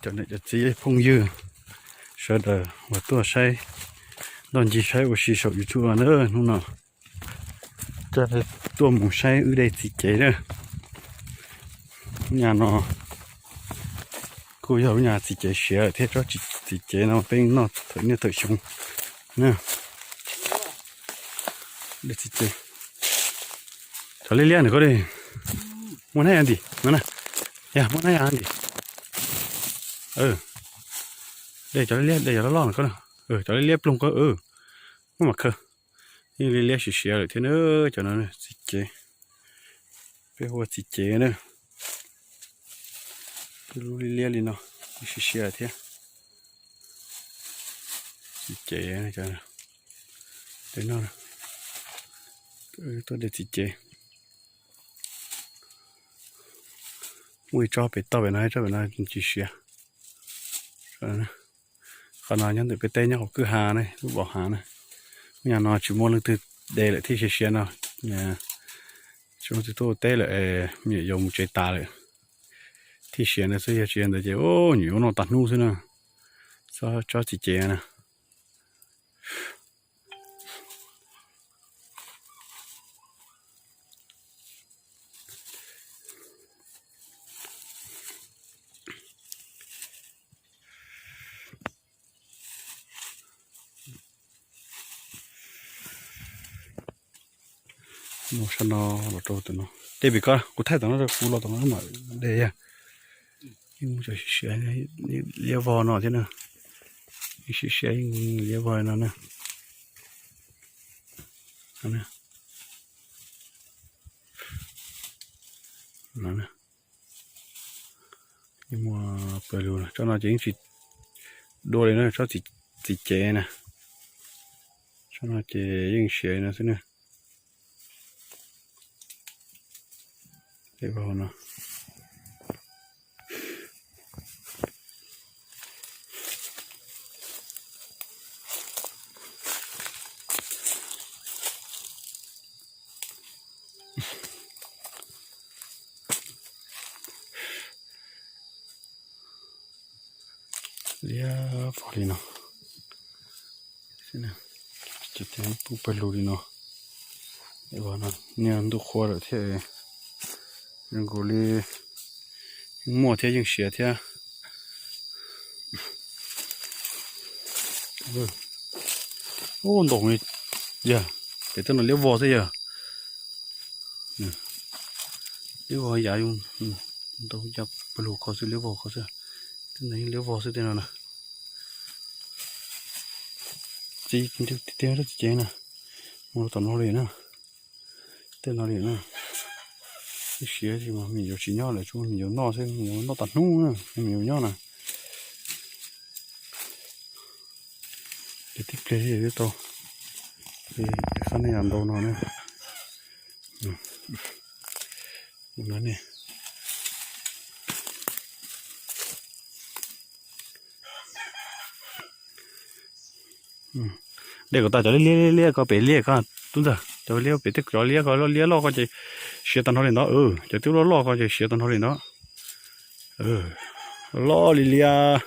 Cov niam cov txiv phooj ywg sawv daws uas tuaj saib, ntoj ncig saib ua si saum YouTube na, hnub no tuaj mus saib wb de txiv cev na. Lub nyuag no kuj yog lub nyuag txiv cev siav lawm thiab, tsob txiv cev no peb noj thawm niaj thawm xyoo na. Txiv cev, cov liab liab ntawm ko, muaj hnab yas ntim no na, yog muaj hnab yas ntim. De cov liab liab, de cov loj loj ntawm ko, cov liab liab ploog ko, muaj mas khaws. Yeej liab liab siav siav lawm thiab na, cov no txiv cev, peb hu ua txiv cev na. Lub liab liab li no, siav siav thiab. Txiv cev, tuaj de txiv cev. Muaj ib tsob pem toj pem no, ib tsob pem no tsis siav. Qhov no nyob ntawm peb teb nyob qhov kwj ha ne, lub vos hav na. Lub nyuag no tsis muaj leej twg de lawm thiaj siav siav no. Tsis muaj leej twg tuaj ua teb lawm, me nyuam yaus mus tsev tas lawm thiaj siav no xwb, yog tsis yog ntawd ces nyuam yaus noj tas hnub xwb na. Tsob txiv cev na. Mus sab no los rau tus no. Dej pem ko, kuv thaij tom no rau, kuv los tom no mam de. Yeej muaj cov siav siav, liab vog no thiab na. Yeej siav siav, yeej liab vog no na. Yeej muaj pawg lug, tsob no ces yeej tsis dua li na, tsob txiv cev na. Tsob no ces yeej siav li no xwb na. Peb vog no. Liab vog li no. Ces peb pawg lug li no. Niag ntuj qhua lawm thiab, zoo nkaus li yeej muaj thiab yeej siav thiab. Ub, ntau li yog, pem tej no liab vog xwb yog. Liab vog yam, ntau yam pawg lug ko xwb, liab vog ko xwb. Tej no yeej liab vog xwb tej no na. Txiv, tiag tiag txiv cev na. Mus tom no li na. Tej no li na. Ib siav mas me nyuam yaus tsis nyob lawm, tsuas me nyuam yaus noj xwb, me nyuam yaus noj tas hnub na, me nyuam yaus nyob na. Ces tib pliag twb tau, qab nej yam ntau no ne. Dej kom tas cov liab liab liab ko pem liab ko, tub ntxawg, cov liab pem tej cov liab ko, liab loj ko ces siav tag nrho li ntawd, cov twb loj loj ko ces siav tag nrho li ntawd. Loj li liab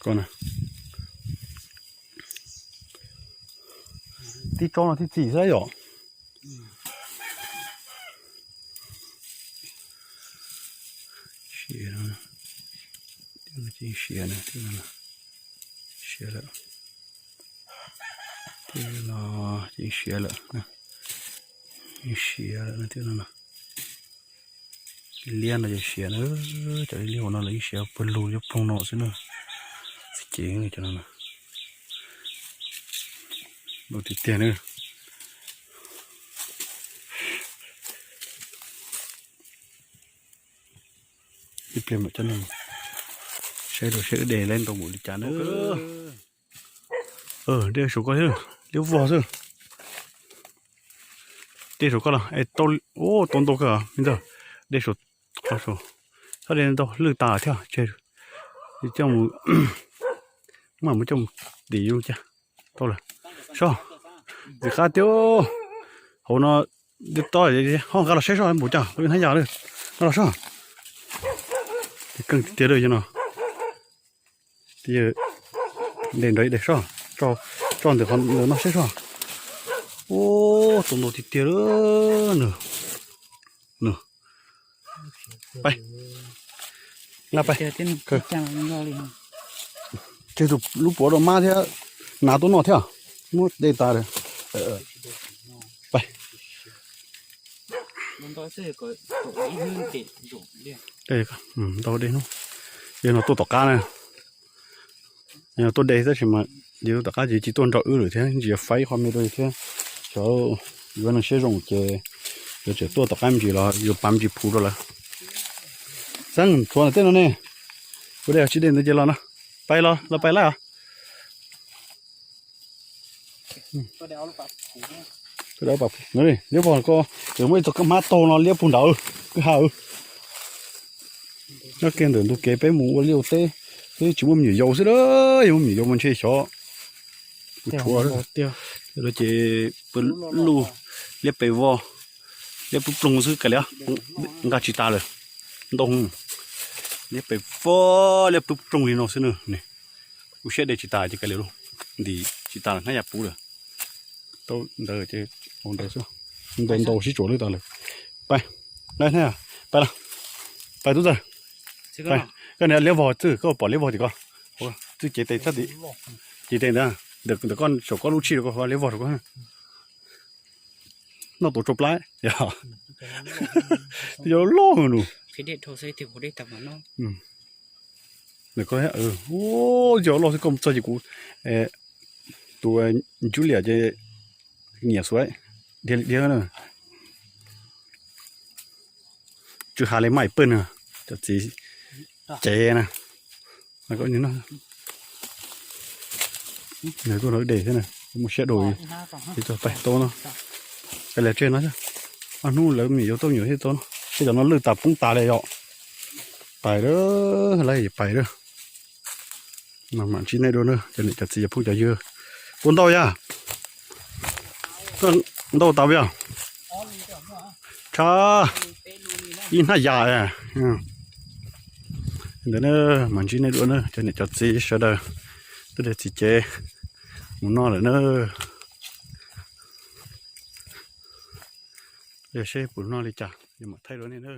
ko na. Tib tsob no tib txim xwb yom. Siav, siav na, siav lawm. Tej no ces siav lawm, siav lawm no, tej no no. Liab no ces siav na, cov liab ua no los yeej siav pawg lug, yeej ploog no xwb na. Txiv cev cov no na. Ntau tiag tiag na. Ib pliag mam coj nej saib rau seb de lawm ntau npaum li cas na. De saum ko xwb, liab vog xwb. De saum ko los, ub, tau ntau kawg me ntxawg. De saum, txhob de ntau lwj tas thiab, tseg. Coj mus, mam mus coj mus tim yus cas. Tau lawm. Soj, ntxim qab tiag. Hauv no, ho nqa los saib soj npaum cas, hnab yas lawm. Nqa los soj. Keej tiag tiag li no. Twb yog de nrog ib daim soj, tso ntawm qhov ntawd no seb soj. Ua, tau ntau tiag tiag lawm nws. Nws, pais, nqa pais. Tseg tus lub puav rau mab thiab, hnav tuaj noj thiab. Muab de tas. Pais. Ntau de hnub, yog no tuaj tom qab na. Yog no tuaj de tab sis mas yus tom qab ces tsis tuaj nrog wb lawm thiab, ntsis yuav faib qhov me rau thiab. Xyov yuav neeg siab zoo ces yuav tseem tuaj tom qab me ntsis los yuav pav me ntsis phuv rau lawm. Xeeb, tshuav ntawm tej no ne. Kuv de tsis de ntawd ces los no. Pais los, los pais laij os. Liab vog ko, tseem muaj ib txoj hmab taug no liab puag nrad, kwj ha. Nyob kiag ntawm ntug kev peb mus ua liaj ua teb, peb tsis muaj me nyuam yaus xwb, yog muaj me nyuam yaus mas ntshe xyov. Tshuav ces pw luj, liab pes vog, liab ploog ploog xwb kav liam, nqa tsis tas lawm. Ntoo, liab pes vog, liab ploog ploog li no xwb na. Kuv siab de tsis tas ces kav liam lauj, ntim tsis tas lawm hnab ya puv lawm. Tau ntawd ces ntawd xwb, ntau ntau sib tsuam lwj tas lawm. Pais, pais los, pais tub ntxawg. Koj niam liab vog txwj, koj pom liab vog tim ko, txwj cev tes txhab tim, cev tes ntawd, ntawm koj saum koj lub tshij rau koj, liab vog rau koj. Noj tus tsau plab yog, yog loj nus. Yog loj xwb koj txog ces kuv, tus ntsuj liam ces nyiam xuav dhia li dhia na. Tsw ha li maim pawg na, cov txiv cev na. Nws kuj nrog de thiab na, muaj siab dua. Ib txoj pais tau no, pais lias tseg no, ob hnub lawv me nyuam yaus tuaj me nyuam thiaj tau no. Tej cov no lwj tas poob tas li yom. Pais lawm, lawv pais lawm. Mam ntsib nej dua na cov niam cov txiv cov phooj cov ywg. Tua ntau yog, ntau tas yog, tshav ib hnab yam. Ntawd na, mam ntsib nej dua na cov niam cov txiv sawv daws. Twb de txiv cev mus noj lawm na. Yog seb puas noj li cas mam thaij dua nej na.